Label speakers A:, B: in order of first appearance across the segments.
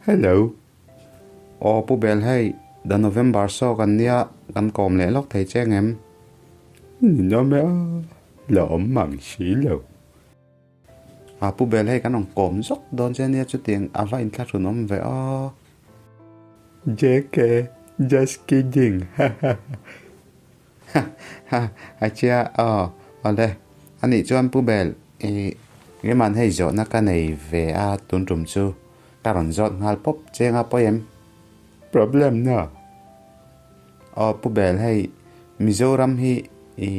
A: Hello.
B: Aw Pu Bel hei the November saw kan nia kan kawm leh lawk thei che ngem?
A: Ninawm e a, la awm mang si lo.
B: A Pu Bel hei kan rawn kawm zawk dawn che nia chutiang a va inthlahrun awm ve aw.
A: JK, just kidding hahaha.
B: Ha ha a chia aw awle anih chuan Pu Bel i Riman hei zawhna ka nei ve a tun tum chu ka rawn zawt nghal pawp cheng a pawi em?
A: Problem na.
B: Aw Pu Bel hei Mizoram hi i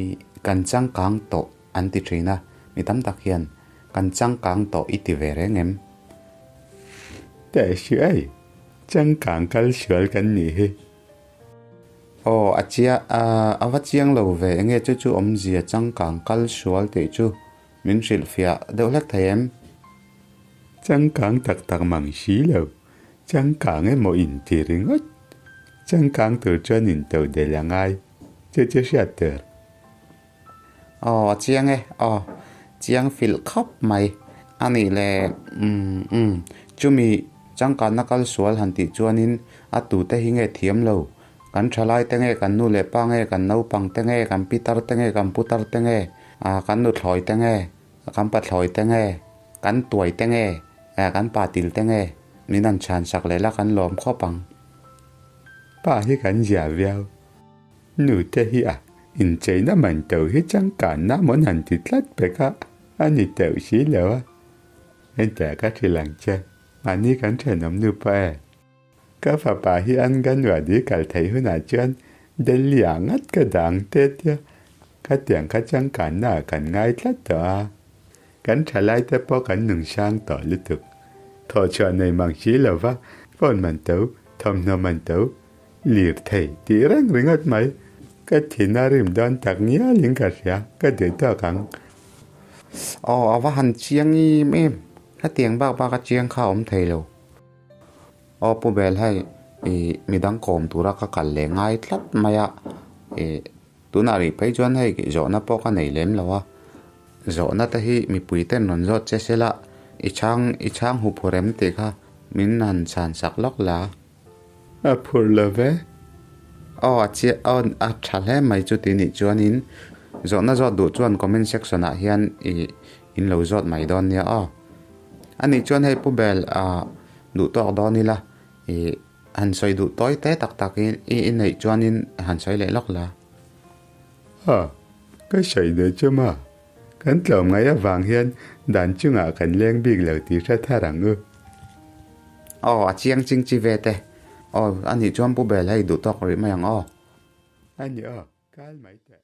B: kan changkang tawh an ti thin a mi tam tak hian kan changkang tawh i ti ve reng em?
A: Teh hriah ei changkang kal sual kan nih hi.
B: Aw, a chia, a va chiang lo ve, enge chu chu awmzia changkang kal sual tih chu min hrilhfiah deuh hlek thei em?
A: Changkang tak tak mang si lo, changkang emaw inti ringawt. Changkang tur chuan into del a ngai, chu chu hriat tur.
B: Aw, a chiang e, aw, chiang filh khawp mai. A nih le, umm, umm, chumi changkanna kal sual han tih chuanin a tute hi nge thiam lo? Kan thalai te nge, kan nu leh pa nge, kan naupang te nge, kan pitar te nge, kan putar te nge, ah, kan nuthlawi te nge, kan pathlawi te nge, kan tuai te nge, eh, kan patil te nge, min han chhan sak leh la kan lawm khawp ang.
A: Pa hi kan zia viau. Nu te hi a incheina man to hi changkanna mawn han ti tlat pek a, a ni teuh si lo a. Hentah ka hrilh ang che, mahni kan thenawm nu pawh e. Ka fapa hi Anganwadi kal theih hunah chuan Delhi ah ngat ka dah ang te tia, khatiang kha changkanna ah kan ngai tlat tawh a. Kan thalai te pawh kan nung hrang tawh lutuk. Thawhchhuah nei mang si lo va, phone man to, thawmhnaw man to, Lir thei tih reng ringawt mai. Ka thin a rim dawn tak ngialin ka hria, ka duh tawk ang.
B: Aw, a va han chiang em em. Hetiang bak bak a chiang kha a awm thei lo. Aw Pu Bel hei i midang kawm tura ka kal leh ngai tlat mai a, i tunah rih phei chuan hei zawhna pawh ka nei lem lo a. Zawhna te hi mipui ten rawn zawt che sela i chhang i chhang huphurh em tih kha min han chhan sak lawk la.
A: A phur lo ve.
B: Aw a chiah aw a tha hle mai chu tih nih chuanin zawhna zawt duh chuan comment section ah hian ih in lo zawt mai dawn nia aw. A nih chuan hei Pu Bel ah duh tawk dawn ila ih han sawi duh tawi te tak tak i i neih chuanin han sawi leh lawk la.
A: Aw ka sawi duh chu maw? Kan tlawm ngai avang hian dan chungah kan leng bik lo tih hre thar ang u.
B: Aw, a chiang ching chi ve te. Aw, a nih chuan Pu Bel hei duh tawk rih mai ang aw.
A: A ni aw, kal mai teh.